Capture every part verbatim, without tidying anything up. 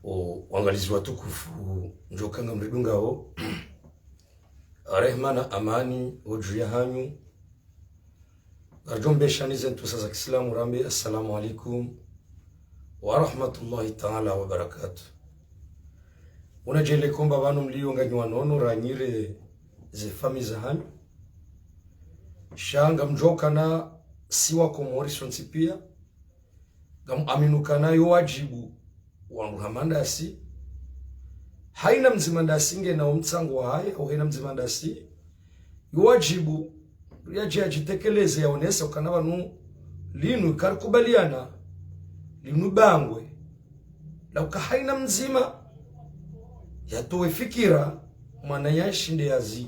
O wangalizi watukufu, ndjoka ngamridungao, rehma na amani wo dju yahanyu. Ngaridjo mbeshani ze ntsusa za kiislamu rambe, assalamu alaikum wa rahmatullahi ta'ala wa barakatuh. Unadjele komba pvanu mlio nganyi wanono ranyire ze famiyi zahanyu. Sha ngamdjokana si wa Komori sontsi pia. Ngamuamini ukana yo wadjibu wa mdru hama ndasi, haina mdzima ndasi ngena wo mtsango wahahe, au haina mdzima ndasi, yo wadjibu yadje yadjitekeleze, yaonesa ukana pvanu linu karikubaliana, linu bangwe la uka haina mdzima yatowe fikira, mwana yashinde yazi,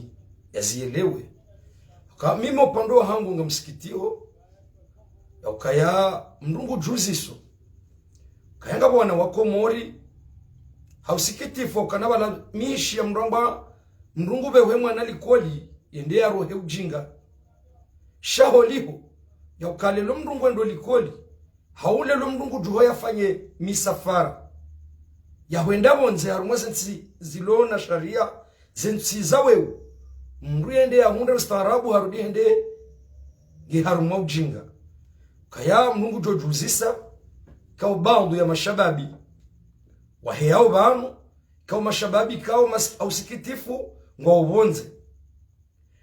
yazielewe. Ka mimi upande wahangu ngamsikitio ya ukaya mdru ngudjuziso. Kaya ngapvo wana wa Komori, ha usikitifu ukana pvala mishi ya mdru amba mdru ngupvehwe mwana likoli, yende yarohe ujinga. Sha holiho, ya uka leo mdru ngwendo likoli, hau leo mdru ngudjuho yafanye misafara ya hwenda pvondze harumwa ze ntsi zilo na sharia, ze ntsi za wewe. Mdru yende yahundre ustaarabu harudi hende nge harumwa ujinga. Kaya mdru ngudjo djuzisa, ka ubaadhwi ya mashababi waheyao pvanu, ka umashababi, ka umas-, ha usikitifu, ngwao pvondze.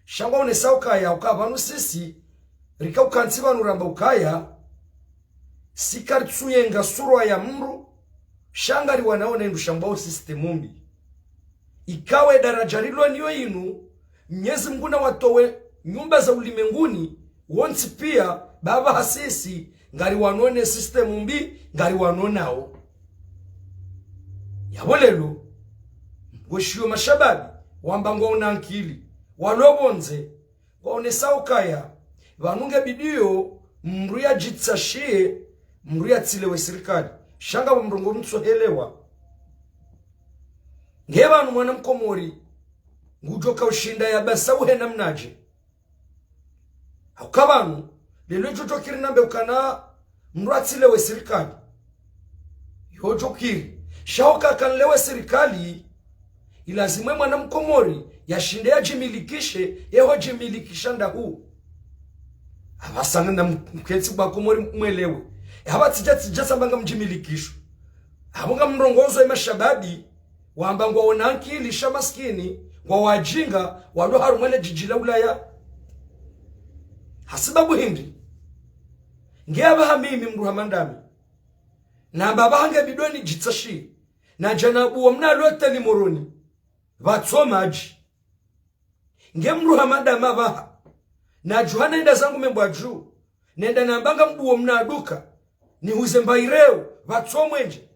Sha ngwaonesa ukaya, uka pvanu sisi, rika ukantsi pvanu ramba ukaya, si karitsuyenga surwa ya mdru, sha ngariwanao ne ndru shambwao système mbi. Ikawe daraja rilo nayo inu, Mnyezi Mngu nawatowe nyumba za ulimenguni, wontsi pia, pvapvaha sisi, ngariwanao ne système mbi, ngariwanao nao. Yapvo leo, ngweshiyo mashababi, wamba ngwaona ankili, walo pvondze, ngwaonesa ukaya, pvanu nge bidiyo, mdru yadjitsashiye, mdru yatsilewe sirikali. Sha ngapvo mdru ngomtsohelewa. Nge pvanu mwana Mkomori, ngudjoka ushinda ya basa uhe namnadje. Hauka pvanu, leo djodjo kiri nambe ukana mdru atsilewe sirikali. Yo djo kiri. Sha uka kanlewe sirikali, ilazimu ye mwana Mkomori yashinde yadjimilikishe, yeho djimilikisha ndahu. Apvasa na mketsi ba Komori mwelewe. Apva tsidja tsidja samba ngamdjimilikisho. Apvo ngamrongozo ye mashababi, wamba ngwaona ankili sha maskini, ngwao wajinga, walo harumwa le djidji la Ulaya. Hasibabu hindri. Nge apvaha mimi mdru hama ndami. Namba apvaha nge bidiyo nidjitsashiye. Nadja nabuwa mna loteli Moroni. Pvatso madji. Nge mdru hama ndami apvaha. Nadjuha nenda zangu membwa dju. Nenda namba ngambuwo mna duka. Nihuze mbayi reo. Pvatso mwenje.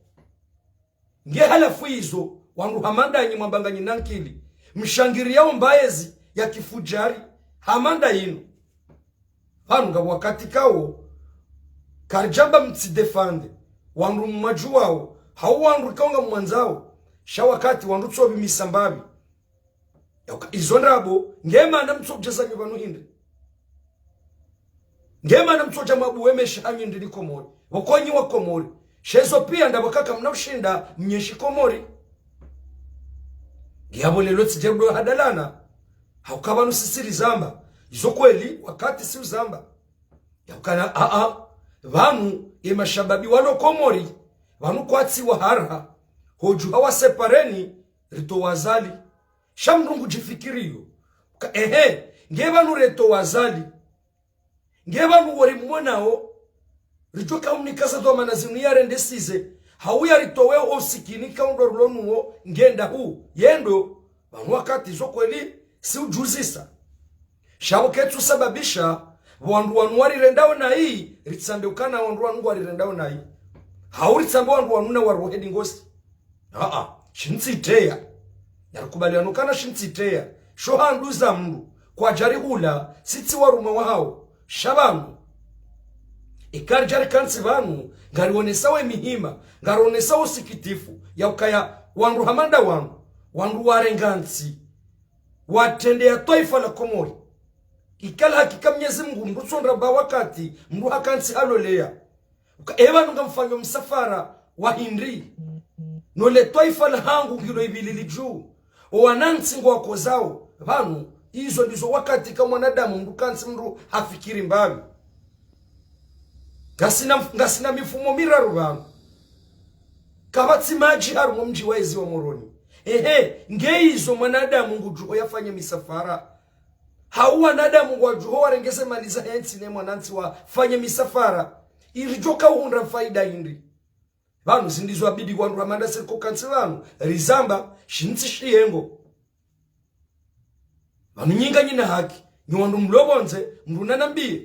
Nge halafu izo, wandru hama ndanyi mwamba nganyi na nkili, mshangiriyao mbaye zi ya kifudjari, hama nda yinu. Pvanu nga wakati kawo, karidjamba mtsi défendre wandru mwadjuwao, hau wandru kawo ngamwandzao, sha wakati wandru tsobi misambapvi. Yauka izo ndrabo, nge mana mtsodja zanyu pvanu hindri. Nge mana mtsodja mwabuwe mesha hanyu ndini Komori. Pvoko nyi wa Komori. Sha izo pia ndrabo kaka mna ushinda mnyeshi Komori. Nge apvo leo tsidje rudo hadalana. Hauka pvanu sisi rizamba. Izo kweli, wakati si uzamba. Yaukana, a, a, pvanu, ye mashababi walo Komori, pvanu kwatsi wahara, hodjuha wasepareni, ritowa Azali. Sha mdru ngudjifikiriyo. Ka, ehe, nge pvanu ritowa Azali. Nge pvanu wori mwanao, ridjo kaumnika za dhwamana zinu yarendesize, hau yaritowe o usikini kaundro rulo nuwo, nge ndahu, yendo, pvanu wakati zo kweli, si udjuzisa. Sha pvo ketsu sababisha, pvo wandru wanu warirendao nayi, ritsambe ukana wandru wanu ngwarirendao nayi. Hau ritsambe wandru wanu na warohe dingosi. Aa, shintsi iteya. Narikubaliano ukana shintsi iteya. Sho handru za mdru, kwadjari hula, sitsi warumwa wahao. Sha pvanu. Ika ridjari kantsi pvanu, ngarionesao ye mihima, ngarionesao usikitifu, yaukaya wandru hama nda wanu, wandru warenga ntsi. Watrendeya twaifa la Komori. Ikala hakika Mnyezi Mngu, mdru tsondra ba wakati, mdru hakantsi haloleya. Uka, e pvanu ngamfanyo msafara wa hindri. No le twaifa lahangu ngilo ipvili lidju. O wanantsi ngwakozao. Pvanu, izo ndizo wakati ka mwanadamu mndru kantsi mndru hafikiri mbapvi. Ngasina, ngasina mifumo miraru pvanu. Kapvatsi madji harumwa mdji wa ezi wa Moroni. Ehe, nge izo mwanadamu ngudjuho yafanye misafara. Hau wanadamu ngwadjuho warenge ze mali zahe ntsi ne mwanantsi wafanye misafara. Iridjo kauhundra faida hindri. Pvanu zindizo abidi wandru hamanda siriko kantsi pvanu, rizamba, shintsi shiyengo. Pvanu nyi nganyina haki, nyi wandru mlo pvondze, mndru nanambiye.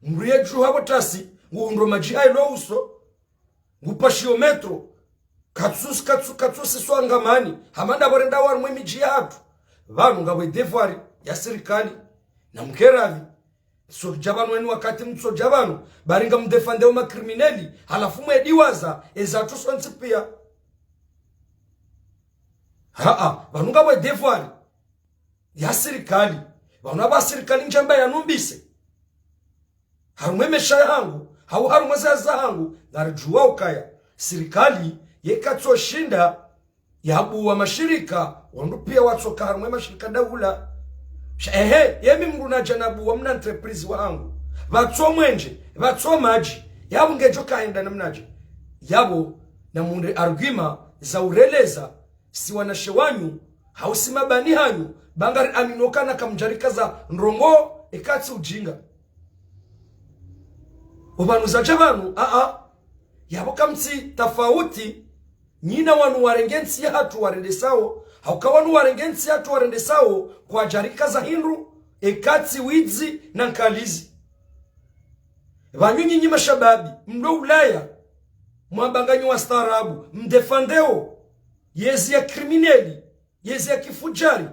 Mndru yedju hapvo tasi, nguhundro madji hayi lo uso, ngupashiyo metro, katsusi, katsu, katsusi swangamani, hamanda pvo renda harumwa emidji yahatru. Pvanu ngapvo devoir ya sirikali, na mkeradhi, sodja pvanu eni wakati mtsodja pvanu, bari ngamdefandeo makrimineli, halafu mwediwaza, ezatru sontsi piya. Haa, pvanu ngapvo devoir ya sirikali, pvanu apva sirikali ndjamba yanumbise. Harumwa emesha yahangu, hau harumwa ze hazi zahangu, ngaridjuwa ukaya. Sirikali, yekatsoshinda, yabuwa mashirika, wandru piya watsoka harumwa emashirika daula. Sha, ehe, yemi mndru nadja nabuwa mna entreprise wahangu. Pvatso mwenje, pvatso madji, yapvo ngedjo kaenda namnadje. Yapvo, namundre argument za ureleza, si wanashe wanyu, hau si mabani hanyu, ba ngari amini ukana kamdjarikaza ndrongoo, ekatsi ujinga. Opvanu zadja pvanu, aa, yapvo kamtsi tafauti, nyina wanu warenge ntsi yahatru warendesao, hauka wanu warenge ntsi yahatru warendesao, kwadjarikaza hindru, ekatsi widzi na nkalizi. Pvanu nyinyi mashababi, mlo Ulaya, mwamba nganyi wastaarabu, mdefandeo, yezi ya krimineli, yezi ya kifudjari,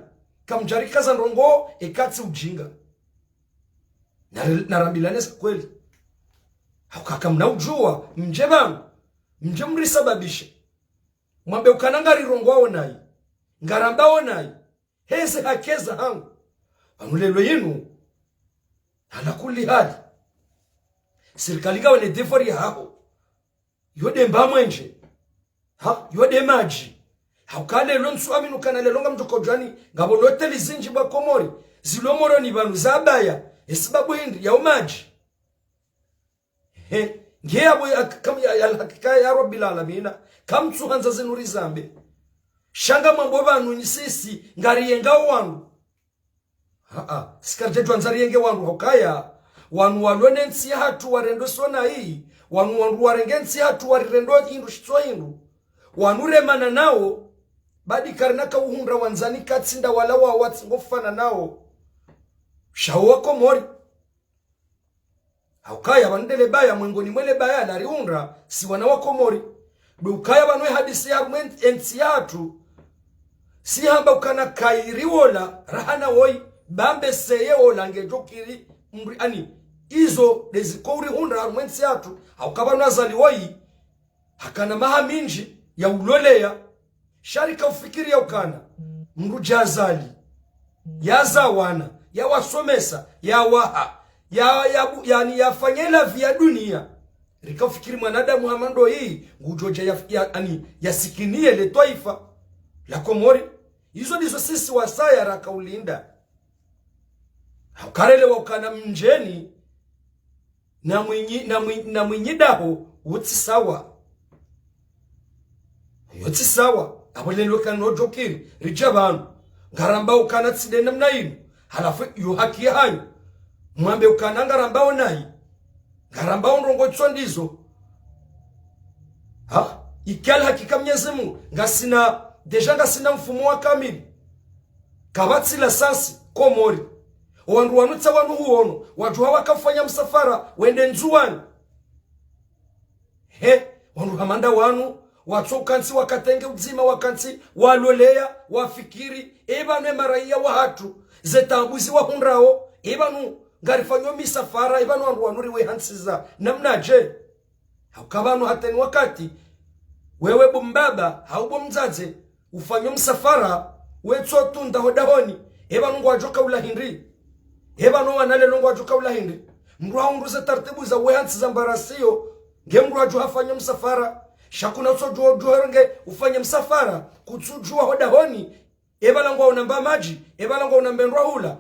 kamdjarikaza ndrongoo, ekatsi ujinga. Nari-, narambilane za kweli. Hauka kamna udjuwa, mdje pvanu, mdje mrisababishe. Mwambe ukana ngarirongowao nayi, ngarambao nayi, heze haki zahangu. Pvanu lelo yinu, ala kulli hali. Sirikali ngawe ne devoir yahaho. Yo de mba mwenje. Ha? Yo de madji. Hauka lelo ntsu amini ukana lelo ngamdjo kodjwani, ngapvo loteli zindji pvwa Komori, zilo Moroni pvanu zabaya, esibabu hindri, yao madji. He, nge yapvo ya, kam-, ya, ya, alhakika ya Rabbil Alamina, kamtsuhandza zinu rizambe. Sha ngamwambo pvanu nyi sisi, ngariyengao wandru. Haa, si karidjadjwandza riyenge wandru hukaya, wanu walone ntsi yahatru warendo sona hii, wanu wandru warenge ntsi yahatru warirendo hindru shitso hindru, wanu remana nao, badi karina kauhundra wandzani katsinda wala wa watsi ngofana nao. Sha wo wa Komori. Haukaya pvanu ndele baya, mwengoni mwele baya lariundra, si wana wa Komori. Be ukaya pvanu ehadisi ya mwen-, entsi yatru, si hamba ukana kairi wola, rahana woyi, bambe seye wola ngedjo kiri mri ani. Izo deziko urihundra harumwa entsi yatru, hauka pvanu Azali woyi, hakana maha mindji ya uloleya, sha rika ufikiri ya ukana, mndru dja Azali, yaza wana, yawasomesa, yawaha, ya, ya, yani yafanye lavi ya dunia. Rika ufikiri mwanadamu hama ndo yi, ngudjo dja ya, ya, ani, yasikiniye le twaifa la Komori. Izo ndizo sisi wasaya raka ulinda. Hauka relewa ukana mdjeni, na mwinyi, na mwinyi, na mwinyi daho, utsi sawa. Yo tsi sawa, apvo lelo kano djo kiri, ridja pvanu. Ngaramba ukana tsi de namna inu, halafu yo haki yahanyu. Mwambe ukana ngaramba onayi. Ngaramba ondrongo tso ndizo. Ha? Ikali hakika Mnyezi Mungu, ngasina, déjà ngasina mfumo wa kamili. Kapvatsi lasansi, Komori. Owandru wanu tsa wanu huono, wadjuha wakafanya msafara, wende Ndzuwani. He, wandru hama nda wanu, watso ukantsi wakatenge udzima, wakantsi waloleya, wafikiri, e pvanu e maraiya wahatru, ze taabu zi wahundrao, e pvanu ngarifanyo misafara, e pvanu wandru wanu riwehantsiza, namnadje? Hauka pvanu hata ni wakati, wewe bo mbaba, hau bo mdzadze, ufanyo msafara, wetso tunda ho dahoni, e pvanu ngwadjo kaula hindri. E pvanu wana lelo ngwadjo kaula hindri. Mndru hahundru ze taratibu za wehantsiza mbarasiyo, nge mndru hadjo hafanyo msafara, Sha kuna utsodjuwa udjuwa renge ufanye msafara, kutsudjuwa hodahoni, epvala ngwaona mba madji, epvala ngwaona mbe ndrwa hula.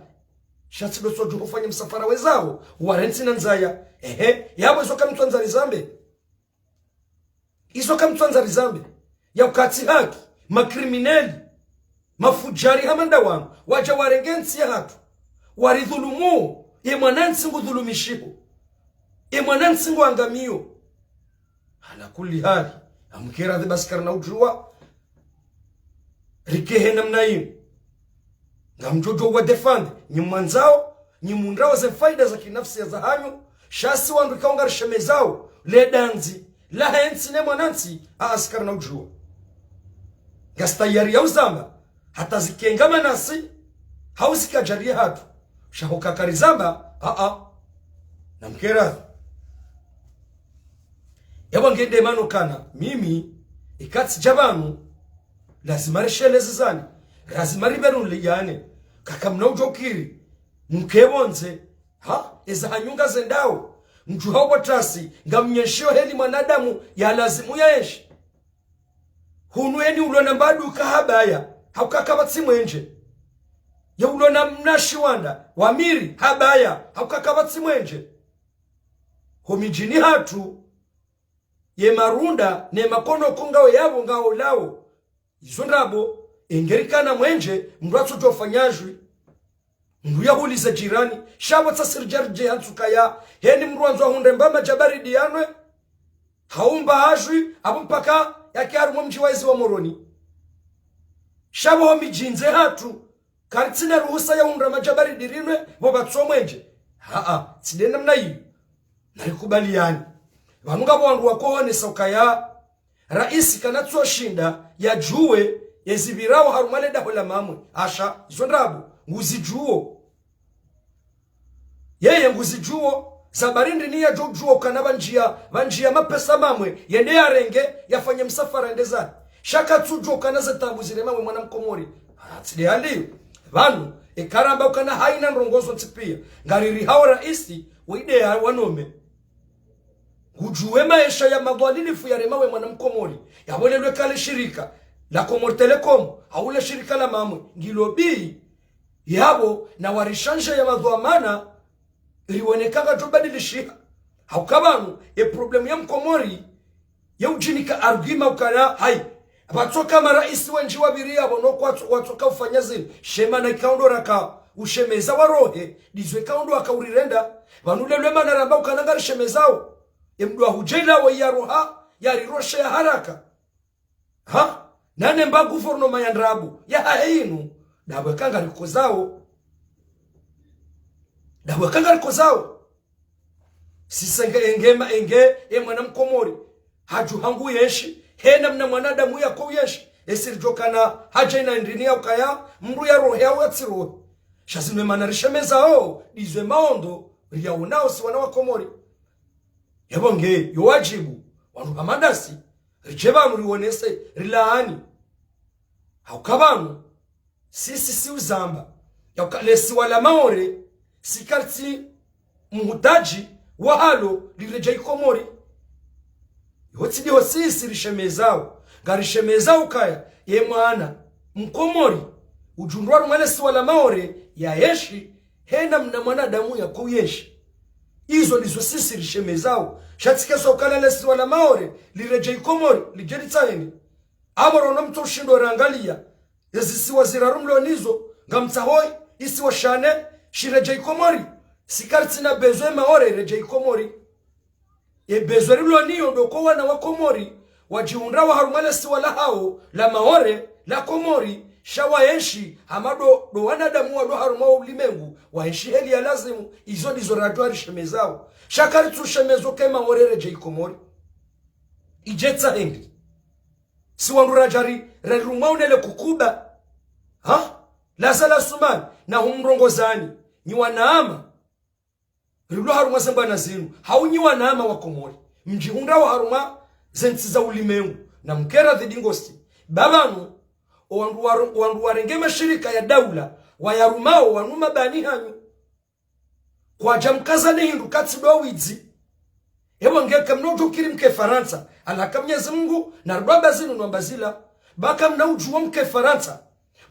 Sha tsi ndo utsodjuwa ufanye msafara wezao, warentsi na ndzaya. Ehe, yapvo izo kamtswandza rizambe. Izo kamtswandza rizambe. Ya ukatsi haki, makrimineli, mafudjari hama nda wanu, wadja warenge ntsi yahatru. Waridhulumu, ye mwanantsi ngudhulumishiho. Ye mwanantsi nguangamiyo. Ala kulli hali, ngamkeradhi basi karina udjuwa rike he namna yinu. Ngamdjodjo wa défendre, nyi mwandzao, nyi mhundrao ze faida za kinafsia zahanyu, sha si wandru ikao ngarishemezao, le dandzi, lahe ntsi ne mwanantsi, a asi karina udjuwa. Ngasi tayari ya uzamba, hata zike ngama nasi, hau zike djari yahatru. Sha huka karizamba, a a. Namkeradhi. Yapvo nge nde mana ukana, mimi, ikatsi dja pvanu, lazima rishelezezane, lazima ripvenuliane, kaka mna udjo kiri, mke pvondze, ha? Eza hanyu ngazendao, mdjuha upvo tasi, ngamnyenshiyo heli mwanadamu ya lazimu yaenshi. Hunu eni ulo na mba duka habaya, hauka kapvatsi mwenje. Ye ulo na mna shiwanda, wa miri, habaya, hauka kapvatsi mwenje. Ho midjini hatru, ye marunda, ne makonoko ngawe yapvo ngawo lawo. Izo ndrabo, engerikana mwenje, mndru atsudjo fanya djwi. Mndru yahuliza jirani, sha pvo tsa si ridja ridje hantsu kaya, heni mndru andzo ahundre mba madji ya baridi yanwe, hau mba ha djwi, apvo mpaka yake harumwa mdji wa ezi wa Moroni. Sha pvo ho midjini ze hatru, karitsina ruhusa ya hundra madji ya baridi rinwe, pvo pvatso mwenje. Ha a, tsi nde namna iyo. Narikubaliani. Pvanu ngapvo wandru wakoonesa ukaya, raisi kanatso shinda yadjuwe ezipvirao harumwa le daho la Mamwe. Asha, izo ndrabo, nguzidjuwo. Yeye nguzidjuwo, za bari ndrini yadjo djuwa ukana pvandjiya, pvandjiya mapesa Mamwe, yende yarenge, yafanye msafara yende zahe. Sha katsudjuwa ukana ze taabu zirema we mwana Mkomori. Ah, tsi nde hali iyo. Pvanu, eka ramba ukana haina ndrongoo zontsi piya, ngaririhao raisi, weyi nde ya wanome. Ngudjuwe maesha ya madhwalilifu yarema we mwana Mkomori. Yapvo lelo eka le shirika la Comores Telecom, hau le shirika la Mamwe, ngilo bi, yapvo na warishanje ya madhwamana, riwone eka ngadjo badilishiha. Hauka pvanu, ye problème ya Mkomori, ye udjinika argument ukana, hayi, pvatsoka maraisi wendji wapviri yapvo no kwatso-, watsoka ufanya zinu, she mana ikao ndo raka ushemeza warohe, ndizo ikao ndo waka urirenda, pvanu lelo mana ramba ukana ngarishemezao. Ye mndru ahudjela we yaroha, yariroshe ya haraka. Ha? Nane mba gouvernement ya ndrabo, ya hahe inu, ndapvo eka ngarikozao. Ndapvo eka ngarikozao. Sisenge enge ma enge, ye mwana Mkomori. Hadjuha ngu yenshi, he namna mwanadamu yako uyenshi. Esi ridjo kana hadja ina ndrini ya ukaya, mndru yarohe au yatsirohe. Sha zinu ye mana rishemezao, ndizo ye maondo, riyaonao si wana wa Komori. Yapvo nge, yo wadjibu, wandru hama ndasi, ridje pvanu riwonese, rilaani. Hauka pvanu, sisi si uzamba, ya uka le siwa la Maore, si karitsi muhutadji wahalo liredjeyi Komori. Iho tsi ndiho sisi rishemezao, ngarishemezao ukaya, ye mwana, Mkomori, udjundrwa harumwa le siwa la Maore, yaenshi, he namna mwanadamu yako uyenshi. Izo ndizo sisi rishemezao. Sha tsi kesa ukana le siwa la Maore, liredjeyi Komori, lidje litsahe ni. Apvo rono mtso ushindo rangalia. Ezi siwa ziraru mlo nizo, ngamtsaho isiwa sha nne, shiredjeyi Komori. Si karitsina besoin Maore iredjeyi Komori. Ye besoin rilo nayo ndo uka wana wa Komori, wadjihundrao harumwa le siwa lahao, la Maore, la Komori, sha waenshi, hama ndo, ndo wanadamu walo harumwa ulimengu, waenshi heli ya lazimu, izo ndizo radjo rishemezao. Sha karitsu shemeza uka Maore iredjeyi Komori. Idje tsahe ndi. Si wandru radja ri, rarirumwa unele kukuba. Ha? Laza la Sumani, na humrongozani. Nyi wanama. Rilo harumwa ze mbwana zinu. Hau nyi wanama wa Komori. Mdjihundrao harumwa ze ntsi za ulimengu. Namkeradhi ndingosi. Pvapvanu, o wandru wa, wandru warenge mashirika ya daula, wayarumao, wanu mabani hanyu. Kwadja mkazane hindru katsi ndo widzi. Ewa nge kamna udjo kiri mke Farantsa, alaka Mnyezi Mungu, na rudwamba zinu nwamba zila. Ba kamna udjuwa mke Farantsa.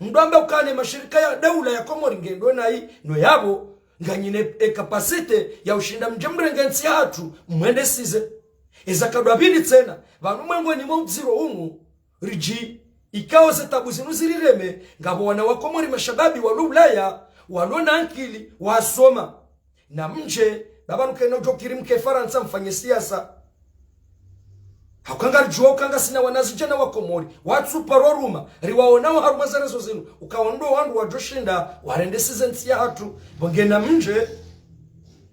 Mdwamba ukane mashirika ya daula ya Komori ngendo nayi, no yapvo, nganyine e capacité ya ushinda mdje mrenge ntsi yahatru, mwendesize. Eza kadwa pvili tsena, pvanu mwengoni mwa udziro unu, ridji, ikao ze tabu zinu zirireme, ngapvo wana wa Komori mashababi walo Ulaya, walo na ankili, wasoma. Na mdje, ba pvanu kena udjo kiri mke Farantsa mfanye siasa. Hauka ngaridjuwa uka ngasina wanazidjana wa Komori, watsu paro ruma, riwaonao harumwa ze réseaux zinu, uka wandru wandru wadjo shinda, warendesize ntsi yahatru, bo ngena mdje,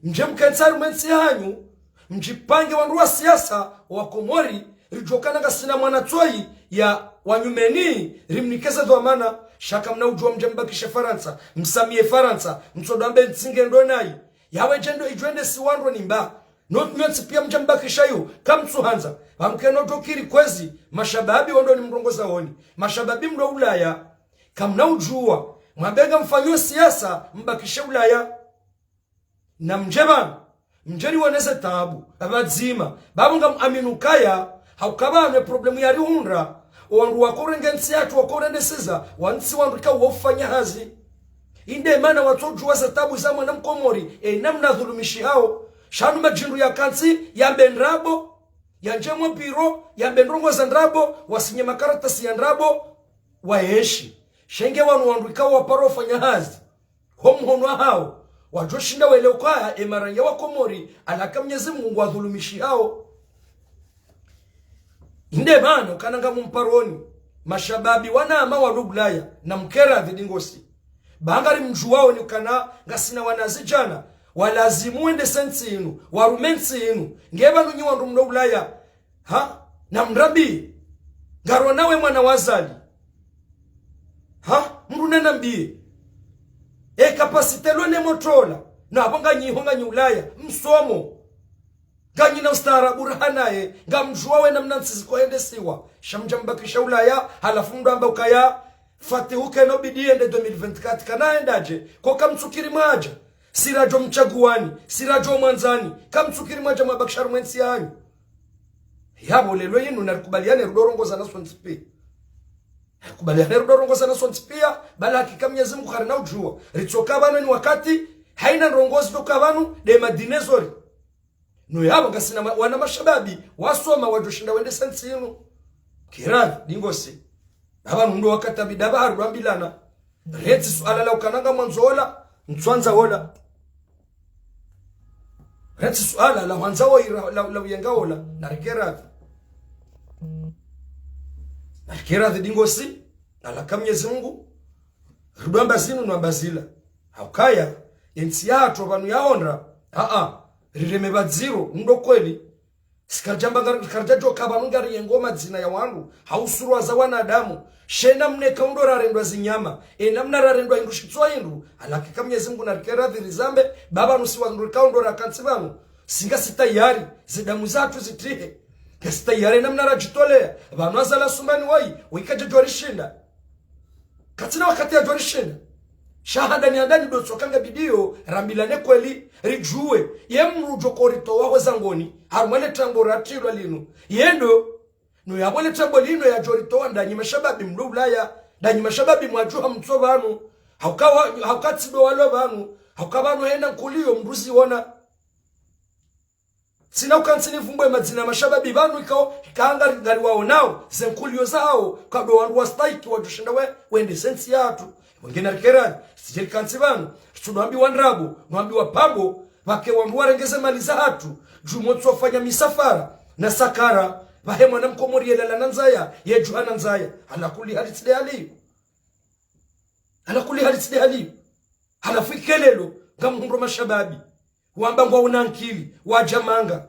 mdje mkentsi harumwa ntsi yahanyu, mdjipange wandru wa siasa wa Komori, ridjokana ngasina mwana tsoyi ya wanyumeni, rimnikeze dhwamana, sha kamna udjuwa mdje mbakishe Farantsa, msamiye Farantsa, mtsodwambe ntsi ngendo nayi. Yawe djendo idjwende si wandru nimba. No nyontsi pia mdje mbakisha yo, kamtsuhandza. Pvamkeno udjo kiri kwezi, mashababi wandru ni mrongozaoni. Mashababi mlo Ulaya, kamna udjuwa, mwambe ngamfanyo siasa, mbakishe Ulaya. Na mdje pvanu, mdje riwoneze tabu, pvadzima, ba pvo ngamuamini ukaya, hauka pvanu e problème yarihundra, owandru wakorenge ntsi yahatru wakorendesiza, wantsi wandru ikao wofanya hazi. Inde mana watsodjuwa ze tabu za mwana mkomori, e namna dhulumishihao, sha nu madjindru yakantsi, yambe ndrabo, yandje mwa biro, yambe ndrongo za ndrabo, wasinye makaratasi ya ndrabo, waenshi. Sha nge wanu wandru ikao waparo fanya hazi ho mhono wahao, wadjo shinda welewe ukaya e maranya wa Komori, alaka Mnyezi Mungu wadhulumishihao. Inde mana ukana ngamumparoni, mashababi wanama walo Ulaya, na mkeradhi dingosi. Ba ngarimdjuwaoni ukana ngasina wanazidjana, walazimu wendese ntsi inu, warume ntsi inu, nge pvanu nyi wandru mlo Ulaya, ha? Na mrambi, ngaronawe mwana wa Azali. Ha? Mdru nanambiye. E capacité lo ne motola. Na pvo nganyi ho nganyi Ulaya. Msomo. Nganyina ustaarabu raha naye. Ngamdjuwa we namna ntsi zikoendesiwa. Sha mdja mbakisha Ulaya. Halafu mdwamba ukaya. Fatihu keno bidi yende deux mille vingt-quatre. Kana yendadje. Ko kamtsukiri mwadja. Si radjo mtsaguwani. Si radjo mwandzani. Kamtsukiri mwadja mwabakisha harumwa entsi yanyu. Yapvo lelo yinu narikubaliane rudo rongozana sontsi pia. Narikubaliane rudo rongozana sontsi pia, bala hakika Mnyezi Mungu karina udjuwa. Ritsoka pvanu ni wakati, haina ndrongozi toka pvanu, de madinezori. No yapvo ngasina ma-, wana mashababi, wasoma wadjo shinda wendese ntsi inu. Kiradhi, dingosi. Ba pvanu ndo wakati abidi ba harudwambilana. Retsi suala la ukana ngamwandzo ola, mtswandza ola. Retsi suala la hwandza oyi ra-, la, la uyenga ola, narikeradhi. Narikeradhi dingosi, alaka Mnyezi Mungu, rudwamba zinu nwamba zila. Haukaya, entsi yahatru pvanu yaonda, aa, rireme pvadziro, ndo kweli, sikaridjamba ngari-, sikaridjadjoka pvanu ngariyengo madzina ya wandru, hau sura za wanadamu. She namna ikao ndo rarendwa zinyama, e namna rarendwa hindru shitswa hindru, alaka Mnyezi Mungu narikeradhi rizambe, ba pvanu si wandru ikao ndo rakantsi pvanu. Si ngasi tayari, zidamu zahatru zitrihe. Ngasi tayari namna radjitolea, pvanu Azali Assoumani wayi, wayika djadjo rishinda. Katsina wakati yadjo rishinda. Sha handani handani do tsoka ngabidiyo, rambilane kweli, ridjuwe. Ye mdru djo koritowa ho zangoni, harumwa le trambo ratrilwa linu. Yendo, no yapvo le trambo linu yadjo ritowa ndanyi mashababi mlo Ulaya, ndanyi mashababi mwadjuha mtso pvanu. Hauka wa-, hauka tsido walo pvanu, hauka pvanu hena nkuliyo mdru ziona. Tsina ukantsi nivumbwe madzina mashababi pvanu ikao, ikao ngari, ngariwaonao, ze nkuliyo zahao, kado wandru wastahiki wadjo shinda we, wendese ntsi yahatru. Wengine rikerani, sijeli kantsi pvanu, ritsudwambiwa ndrabo, nwambiwa pambo, pvake wandru warengeze mali zahatru, djumwa tsofanya misafara, na sakara, pvahe mwana mkomori yelala na ndzaya, yedjuha na ndzaya, ala kulli hali tsi de hali. Ala kulli hali tsi de hali. Halafu ikelelo, ngamhundro mashababi. Wamba ngwauna nkili, wadja manga.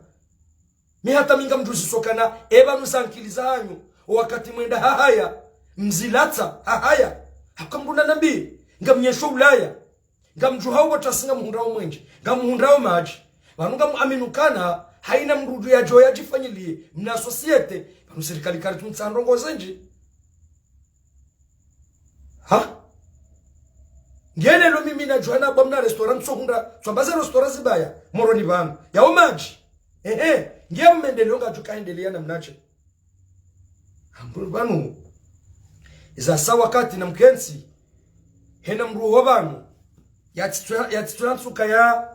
Mi hata mi ngamdjuziso kana, eba nusa nkili zahanyu, o wakati mwenda hahaya, mzilatsa, hahaya. Haka mdru nanambiye, ngamnyesho Ulaya. Ngamdjuhao bo tasi ngamhundrao mwenje, ngamhundrao madji. Pvanu ngamuamini ukana, haina mdru dju yadjo yadjifanyiliye, mna société, pvanu sirikali karitsu mtsaha ndrongo zindji. Ha? Ngelelo mimi nadjuha na bwa mna restaurant tsohundra, tswamba ze restaurant zibaya, Moroni pvanu. Yao madji. Ehe. Nge mmendeleo ngadjo kaendelea namnadje? Ambu pvanu. Iza sa wakati namkentsi, hena mdru ho pvanu, yatsitswe-, yatsitswe ya ntsuka ya,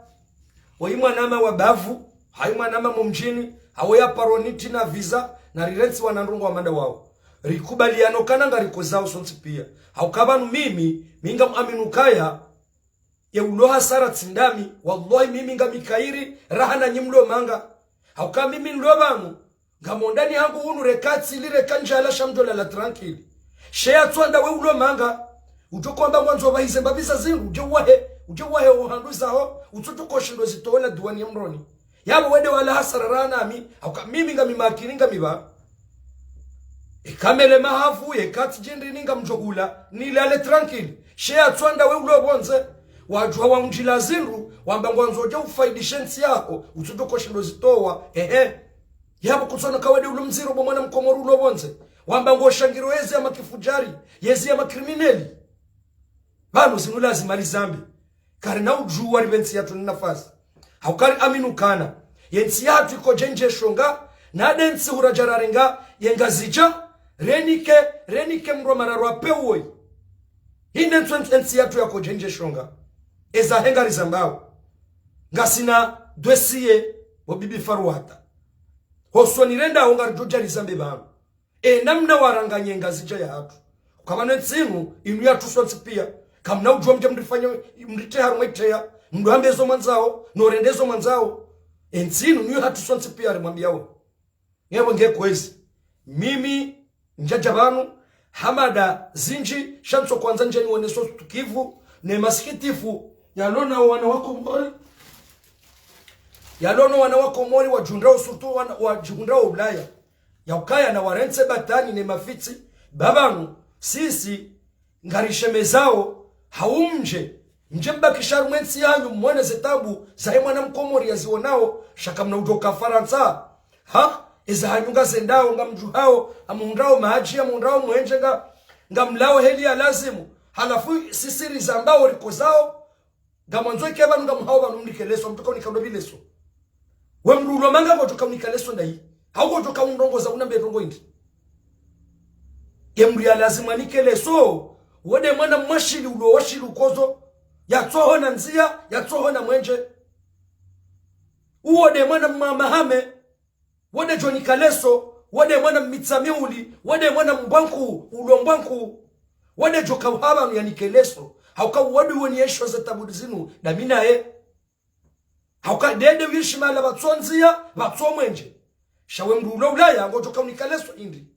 oyi mwanama wa bavu, hayi mwanama mo mdjini, hawo ya paroni tsi na visa, na rirentsi wana ndrongoo wa manda wawo. Rikubaliana ukana ngarikozao sontsi pia. Hauka pvanu mimi, mi ngamwamini ukaya, ye ulo hasara tsi ndami, wallahi mimi ngami kayiri, raha na nyi mlo manga. Hauka mimi nlo pvanu, ngam hondani hangu hunu reka tsili reka ndjala sha mdjo lala tranquille. She yatswanda we ulo manga, udjo hwamba ngwandzo pvahize mbapvi za zindru, udje uwahe, udje uwahe ohandru zaho, utsudjo koshindo zitowa la duwani ya mroni. Yapvo wende wala hasara raha nami, hauka mimi ngami makini ngami pva. Eka mele mahavu, yeka tsi djindri ni ngamdjo hula, nilale tranquille. She yatswanda we ulo pvondze, wadjuha wa undjila zindru, wamba ngwandzo udje ufaidishe ntsi yaho, utsudjo koshindo zitowa, ehe. Yapvo kutsona ka wende ulo mdziro bo mwana mkomori ulo pvondze, wamba ngo shangiro yezi ya makifujari, yezi ya makrimineli. Pvanu zinu lazima rizambe. Karina udjuwa ripve ntsi yatru ni nafasi. Hauka riamini ukana, ye ntsi yatru iko djendje shonga, na nde ntsi hura djararenga, ye Ngazidja, renike, renike mdru wa mararu wa pewu woyi. Hinde ntsu ntsi yatru yako djendje shonga. Eza he ngarizambao. Ngasina dossier, bo bibi Faruata. Hosoni rendao ngaridjo dja rizambe pvanu. E namna waranganye Ngazidja yahatru. Hauka pvanu entsi inu, inu yatru sontsi pia. Kamna udjuwa mdje mrifanye, mrite harumwa iteya, mdru hambe zo mwandzao, no rende zo mwandzao. Entsi inu, ni yahatru sontsi pia rimwambiao. Ngepvo nge kwezi. Mimi, ndjadja pvanu, ha mada zindji, sha ntsu kwandza ndje niwonese ustukivu, ne masikitifu, yalo na wana wa Komori, yalo na wana wa Komori, wadjihundrao surtout wana, wadjihundrao Ulaya. Ya ukaya na warentse batwani ne mafitsi, ba pvanu, sisi, ngarishemezao, hau mdje, mdje mbakishe harumwa entsi yanyu, mwone ze tabu, zahe mwana mkomori yaziwonao, sha kamna udjo ka Farantsa. Ha? Eza hanyu ngazendao, ngamdjuhao, amuhundrao madji, amuhundrao mwenje nga, ngamlao heli ya lazimu. Halafu sisi rizambao rikozao, ngamwandzo ike pvanu ngamhao pvanu mnike leso, mdjo ka unika ndopvi leso. We mdru ulo manga ngodjo ka unika leso ndahi. Hau ngodjo ka undrongoza unambe ndrongoo indri. Ye mdru ya lazimu anike leso, wo nde mwana mwashili ulo washili ukozo, yatsohona ndzia, yatsohona mwenje. Uwo nde mwana mwa mahame, wo nde djo nika leso, wo nde mwana mitsamiuli, wo nde mwana mbwanku, ulo mbwanku. Wo nde djo ka uha pvanu yanike leso. Hauka wo nde woni yesho ze tabu zinu, ndami naye. Hauka ndende wishi mahala pvatso ndzia, pvatso mwenje. Sha we mdru ulo Ulaya, ngodjo ka unika leso indri.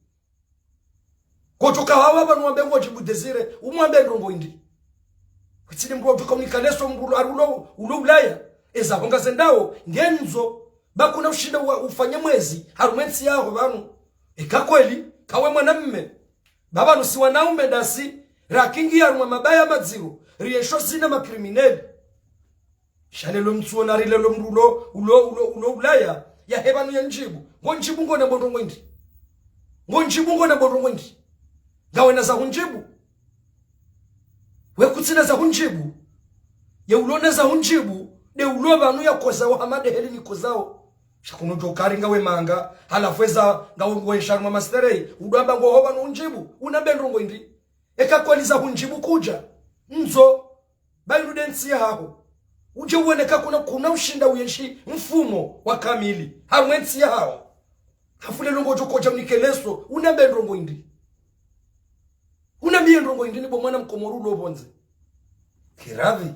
Ngodjo ka hawa pvanu wambe ngodjibu Désiré, umwambe ndrongoo indri. Kutsini mdru udjo ka unika leso mdru ulo, ari ulo, ulo Ulaya. Eza ho ngazendao, ngendzo, ba kuna ushinda wa, ufanye mwezi, harumwa entsi yaho pvanu. Eka kweli, ka we mwanamme. Ba pvanu si wanaume ndasi, rakingi harumwa mabaya madziro, riyesho sina makrimineli. Sha lelo mtsuona rilelo mdru ulo, ulo, ulo, ulo Ulaya, yahe pvanu yandjibu. Ngondjibu ngona bo ndrongoo indri. Ngondjibu ngona bo ndrongoo indri. Ngawena za hundjibu. We kutsina za hundjibu. Ye ulo na za hundjibu, nde ulo pvanu yakozao hama nde heli nikozao. Sha kuno djo kari ngawe manga, halafu eza ngawe ngwesha harumwa masterei, udjo amba ngo ho pvanu undjibu, unambe ndrongoo indri. Eka kweli za hundjibu kudja, ndzo, ba inu nde ntsi yaho. Udje uwone ka kuna, kuna ushinda uyenshi mfumo wa kamili, harumwa entsi yaho. Halafu lelo ngodjo kodja unike leso, unambe ndrongoo indri. Unambiye ndrongoo indri ni bo mwana mkomori ulo pvondze. Kiradhi.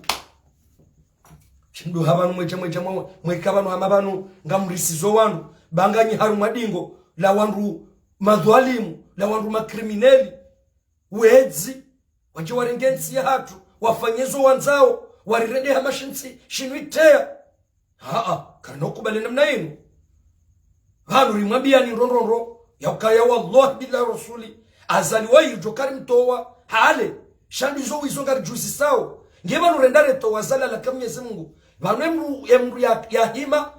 Shimdru ha pvanu mwedja, mwedja, mwe-, mweka pvanu hama pvanu, ngamrisizo wanu, ba nganyi harumwa dingo, la wandru madhwalimu, la wandru makrimineli, wedzi, wadje warenge entsi yahatru, wafanye zo wandzao, warirende hama shintsi, shinu iteya. Haa, karina ukubali namna inu. Pvanu rimwambiyani ndrongoo, ya ukaya wallahi billahi rasuli, Azali wayi djo kari mtowa, hale, sha ndizo wizo ngaridjuzisao. Nge pvanu renda retowa Azali la ka Mwenyezi Mungu. Pvanu emdru, emdru ya, ya hima,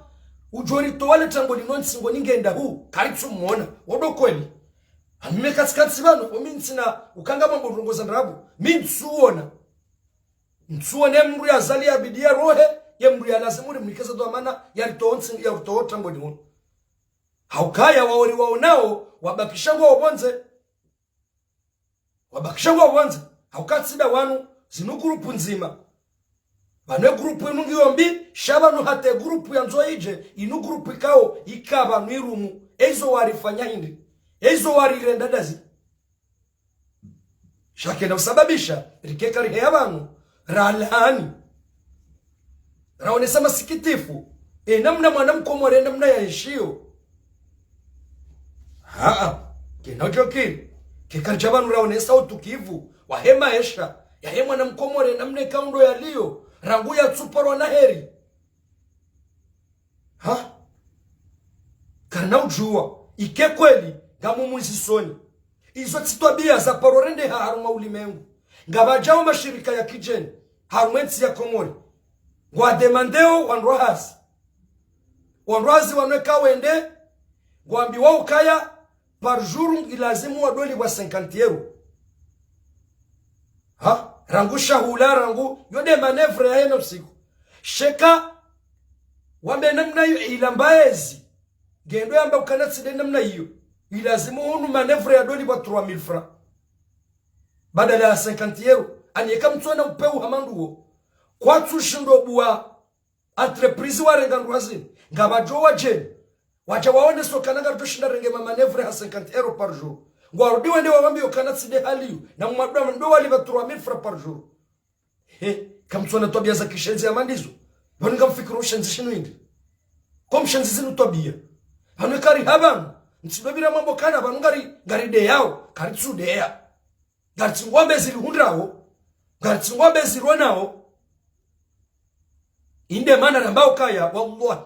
udjo ritowa le tango lino ntsi ngo ningenda hu, karitsu mwona, wo ndo kweli. Amime katsikatsi pvanu, omi ntsina ukanga mambo ndrongoo za ndrabo, mi ntsuona. Ntsuone mdru ya Azali ya bidi ya rohe, ye mdru ya lazimu rimnikeze dhwamana, ya ritowo ntsi, ya ritowo tango ni unu. Haukaya waori waonao, wabakisha ngwao pvondze. Wabakisha ngwao pvondze. Hauka tsi nda wanu, zinu grupu ndzima. Pvanu e grupu inu ngiyo mbi, sha pvanu hata e grupu yandzo idje, inu grupu ikao, ika pvanu irumu. Ezo warifanya hindri. Ezo warirenda ndazi. Sha kena usababisha, rike kariheya pvanu, ralaani. Raonesa masikitifu, e namna mwana mkomori, e namna yaishiyo. Haa, kena udjokiri, keka ridja pvanu raonesa utukivu, wahe maesha, yahe mwana mkomori, e namna ikao ndo yaliyo, rangu yatsuparwa na heri. Ha? Karina udjuwa, ike kweli, ngamumuzisoni. Izo tsi twabiya za paro rendeha harumwa ulimengu. Ngapvadjao mashirika ya kidjeni, harumwa entsi ya Komori. Ngwademandeo wandru wa hazi. Wandru wa hazi wanu eka wende, ngwambiwao ukaya, par jour ngilazimu wadolipvwa cinquante euros. Ha? Rangu shahula, rangu, yo nde manœuvre ya yena usiku. Sheka, wambe namna iyo, ila mbaezi. Ngendo yamba ukana tsi nde namna iyo. Ilazimu hunu manœuvre yadolipvwa trois mille francs. Badala ya cinquante euros. Ani eka mtsona upeu hama nduwo. Kwatsushindo buwa entreprise warenga ndrwa zini. Ngapvadjo wadjeni. Wadja waonesa ukana ngaridjoshinda renge ma manœuvre ha cinquante euros par jour. Ngwarudi wende wawambiye ukana tsi nde hali iyo. Na mwadwa mndo walipva trois mille francs par jour. He, kamtsona twabiya za kishenzi hama ndizo. Pvanu ngamfikiri ushenzi shinu hindri. Ko mshenzi zinu twabiya. Pvanu kariha pvanu. Ntsidopvira mwambo ukana pvanu ngari, ngarideyao. Karitsudeya. Ngaritsi ngwambe zirihundrao, ngaritsi ngwambe zironao. Inde mana rambao ukaya, wallahi,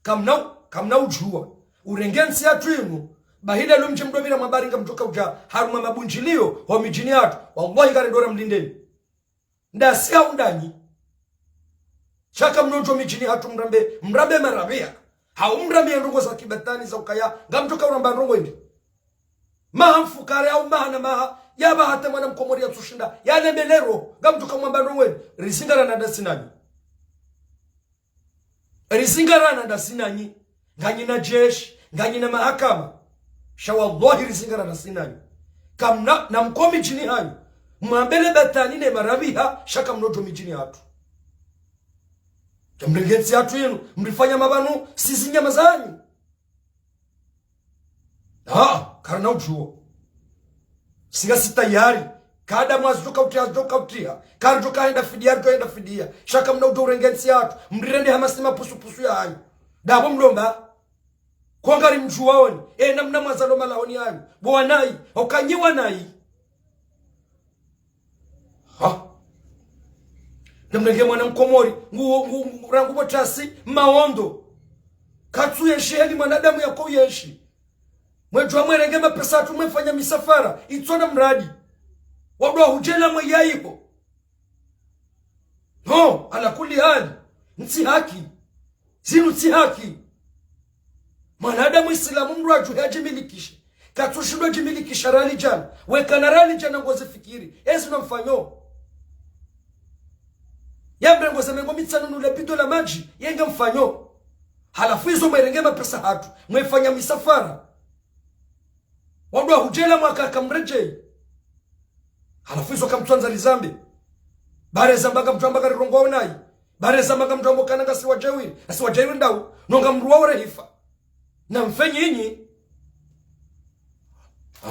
kamna, kamna udjuwa. Urenge ntsi yatru inu, bahi lelo mdje mdopvira mwabari ngamdjoka udja, harumwa mabundjiliyo, ho midjini yatru. Wallahi, ngarindo ramlindeni. Ndasi hau ndanyi. Sha kamnodjo midjini hatru mrambe, mrambe marapviha. Hau mrambe ndrongo za kibatwani za ukaya, ngamdjoka uramba ndrongo hindri. Maha mfukare hau maha na maha, yapvo hata mwana mkomori yatsushinda, yalembe lero, ngamdjoka mwamba ndrongo hindri, rizingarana ndasi nanyi. Rizingarana ndasi nanyi. Nganyina jeshi, nganyina mahakama. Sha wallahi rizingarana ndasi nanyi. Kamna, namko midjini hanyu. Mwambe le batwani ne marapviha, sha kamnodjo midjini hatru. Kamrenge ntsi yatru yinu, mrifanya mapvanu, si zinyama zanyu. Ha, karina udjuwa. Singasi tayari. Kada mwazi djoka utiha, djoka utiha. Kari djoka henda fidiya, djoka henda fidiya. Sha kamna udjo urenge ntsi yatru. Mrirende hama si mapusupusu ya hanyu. Ndapvo mlomba. Ko ngarimdjuwaoni. E namna mwazalo malahoni hanyu. Bo wanayi. Okanyi wanayi. Ha? Ngamrenge mwana mkomori, ngu, ngu, ngu, rangu pvo tasi, maondo. Katsu yenshi heli mwanadamu yako yenshi. Mwedjuwa mwerenge mapesa hatru mwefanya misafara, itsona mradi. Wandru wa hudjela mwe yaiho. No, ala kulli hali, ntsi haki. Zinu tsi haki. Mwanadamu Isilamu mdru adjuhe adjimilikishe. Katsushindwa djimilikisha rali djana. Wekana rali djana ngozifikiri. Ezi no mfanyo. Yambe ngoze mengo mitsanu nule bido la madji. Yenge mfanyo. Halafu izo mwerenge mapesa hatru. Mwefanya misafara. Wandru wa hudjela mwaka kamredjeyi. Halafu izo kamtswandza rizambe. Ba rezamba ngamdjo amba ngarirongoao nayi. Ba rezamba ngamdjo amba ukana ngasi wadjeuri. Ngasi wadjeuri ndawu. No ngamdru wa urehifa. Na mfe nyinyi.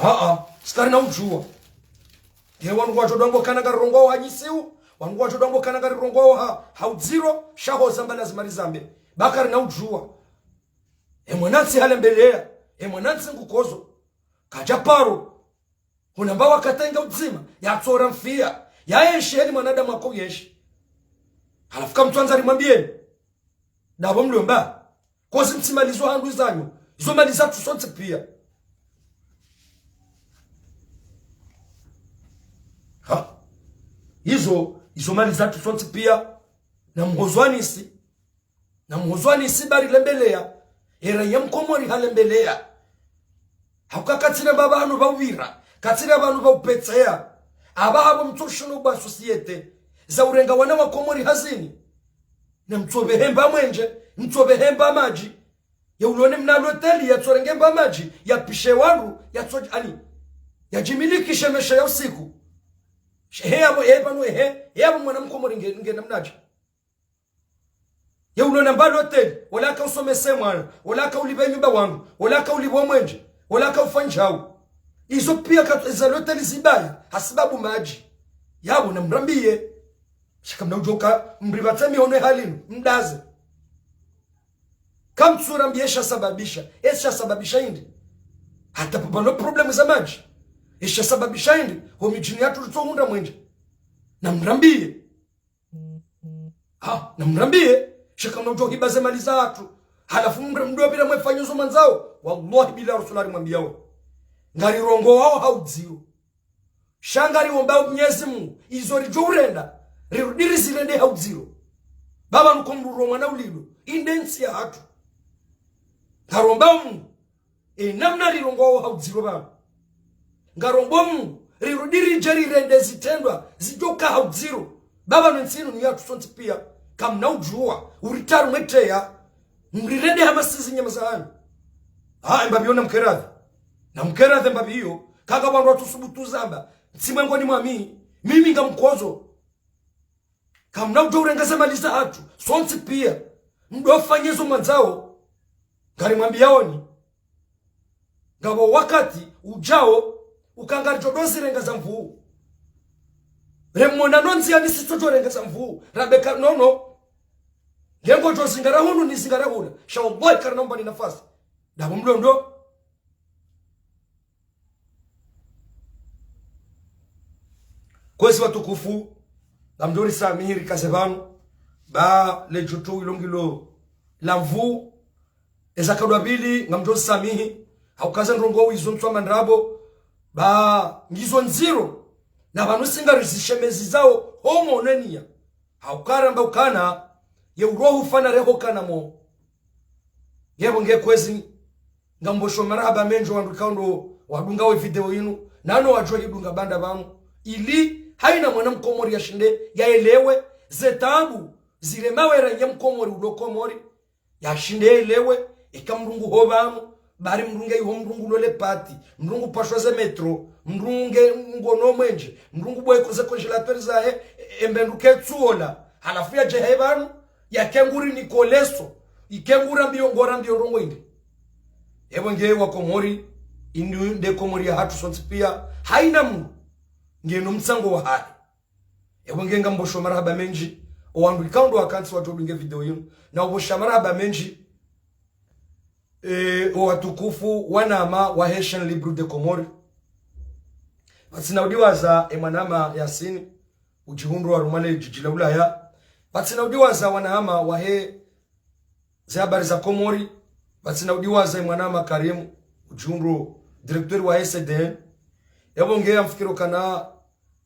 Haa, si karina udjuwa. Nge wanu ngwadjo amba ukana ngarirongoao ha nyisiwu. Wanu ngwadjo amba ukana ngarirongoao ha, ha udziro. Sha ho zamba lazima rizambe. Ba karina udjuwa. E mwanantsi halembeleya. E mwanantsi ngukodzo. Kadja paro. Hunamba wakati nga udzima, yatsora mfiya, yayenshi heli mwanadamu ako yenshi. Halafu kamtswandza rimwambiyeni. Ndapvo mlomba. Kozi mtsi mali zo handru zanyu. Izo mali zatru sontsi piya. Ha? Izo, izo mali zatru sontsi piya. Na mhozwanisi. Na mhozwanisi ba rilembeleya, era ye mkomori halembeleya. Hauka katsina ba pvanu pva upvira, katsina pvanu pva upvetseya. Apvaha pvo mtsoshino bwa société, za urenga wana wa Komori hazini. Na mtsopvehe mba mwenje, mtsopvehe mba madji. Ye ulo ne mna loteli yatsorenge mba madji, yapishe wandru, yatso, ani, yadjimilikishe maesha ya usiku. She, he yapvo, he pvanu, he, he yapvo mwana mkomori nge, nge namnadje. Ye ulo na mba loteli, wala ka usomese mwana, wala ka ulipve nyumba wandru, wala ka ulipve mwenje, wala ka ufanye djau. Izo pia ka, eza loteli zibaya, hasibabu madji. Yapvo namrambiye. Sha kamna udjoka mripvatse mihono hali inu, mdaze. Kamtsurambiye esha sababisha, esha sababisha hindri. Hata pvapvano problème za madji. Esha sababisha hindri, ho midjini yatru ritsohundra mwenje. Namrambiye. Ha, namrambiye. Sha kamna udjo hiba ze mali za hatru. Halafu mre mdo pvira mwefanye zo mwandzao. Wallahi billahi rasula rimwambiyao. Ngarirongowao ha udziro. Sha ngariomba Mnyezi Mungu, izo ridjo urenda, rirudi rizirende ha udziro. Baba nuko mruro mwana ulilo, inde ntsi ya hatru. Ngaromba Mungu, e namna rirongowao ha udziro baba. Ngaromba Mungu, rirudi ridje rirende zitrendwa, zidjoka ha udziro. Baba no ntsi inu ni yatru sontsi pia, kamna udjuwa, uritaru mwetreya, mrirende hama sisi nyama za hanyu. Ha, emba pviyo namkeradhi. Namkeradhi emba pviyo. Kaka wandru watsusubutu zamba. Ntsi mwengoni mwami. Mimi ngamkodzo. Kamna udjo urengeze mali za hatru. Sontsi pia. Mdo fanye zo mwandzao. Ngarimwambiyaoni. Ngapvo wakati udjao, uka ngaridjo do zirengeza mvuu. Remona no ndziyani sitsodjo rengeza mvuu. Rabeka nono. Ngengo djo zingara hunu ni zingara hula. Sha wallahi karina umba ni nafasi. Dapvo mlondo. Kwezi watukufu, ngamdjo risamihi rikaze pvanu, ba le djutu ilo ngilo la mvuu, eza kadwa pvili, ngamdjo risamihi, haukaze ndrongo izo ntswa mandrabo, ba ngizo ndziro, na pvanu singa rizishemezizao, homo neniya. Haukaramba ukana, ye urohu fana reho kana mo. Ngepvo nge kwezi, ngambosho marahaba mendji wandru ikao ndo wadunga we video inu, nano wadjo hidunga banda pvanu. Ili, haina mwana mkomori yashinde, yaelewe, ze taabu, zile mawera nye mkomori ulo Komori, yashinde yaelewe, eka mrungu ho pvanu, bari mrunge iho mrungu lole pati, mrungu pashwa ze metro, mrunge ngono mwenje, mrungu bweko ze congélateur zahe, e, embe nduke tsuola, halafu yadje he pvanu, yake nguri ni koleso, ike ngura mbiyo ngora mbiyo ndrongo inde. Epvo nge wa Komori, inu nde Komori ya hatru sontsi pia, haina mndru, ngeno mtsango wahahe. Epvo nge ngambosho marahaba mendji, o wandru ikao ndo wakantsi wadjo dunge video yinu, na ubosha marahaba mendji, e, o watukufu, wanama, wa he Chaîne Libre de Comores. Pvatsina udiwaza, e mwanama Yasini, udjihundru harumwa le djidji la Ulaya. Pvatsina udiwaza wanama wahe ze habari za Komori. Pvatsina udiwaza mwanama Karimu, udjihundru directeur wa S D N. Yapvo nge yamfikiro kana,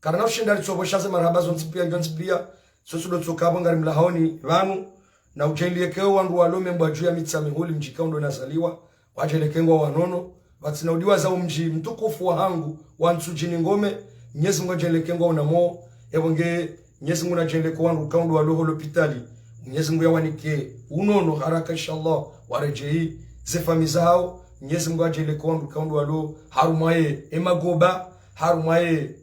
karina ushinda ritsobosha ze marahaba zontsi pia, njontsi pia. Sosudo tsoka pvo ngarimlahaoni pvanu. Na udjaanlie ke wandru walo membwa dju ya mitsa mihuli mdji ikao ndo nazaliwa. Wadjaanlie ke ngwa wanono. Pvatsina udiwaza umdji mtukufu wahangu, wa Ntsudjini Ngome, Mnyezi Mungu adjaanlie ke ngwa unamo, epvo nge Mnyezi Mungu nadjaanlie ko wandru ikao ndo walo ho lopitali, Mnyezi Mungu yawanike unono haraka, inshallah, waredjeyi ze famiyi zahao, Mnyezi Mungu adjaanlie ko wandru ikao ndo walo harumwa ye, e magoba, harumwa ye,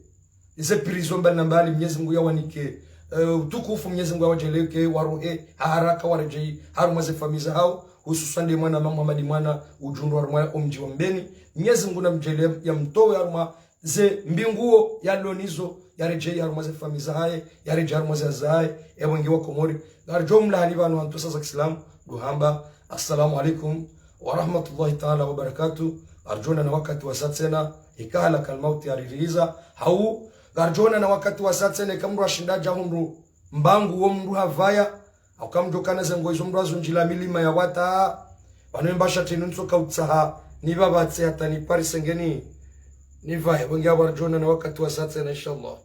ze prison mbali na mbali, Mnyezi Mungu yawanike, eh, utukufu, Mnyezi Mungu yawadjaanlie ke warohe, ha haraka waredjeyi, harumwa ze famiyi zahao, hususwan nde mwanama Muhammad Mwana udjihundru harumwa omdji wa Mbeni. Mnyezi Mungu namdjaanlie yamtowe harumwa ze mbinguo yalo nizo, yaredjeyi harumwa ze famiyi zahahe, yaredjeyi harumwa ze hazi zahahe, epvo nge wa Komori. Ngaridjo mlahani pvanu ha ntsontsi za kiislamu, duhamba, assalamu alaikum wa rahmatullahi taala wa barakatuh. Ngaridjo onana wakati wasa tsena, ika halakal mauti yaririza, hau, ngaridjo onana wakati wasa tsena, ika mndru ashinda adja hundru, mbangu wo mndru hapvaya, hauka mdjo kana ze nguo izo mndru azundjila milima ya wata. Pvanu emba shati inu ntsoka utsaha, nipvapvatse hata niparise ngeni, nipvahe, epvo nge apvo ngaridjo onana wakati wasa tsena, inshallah.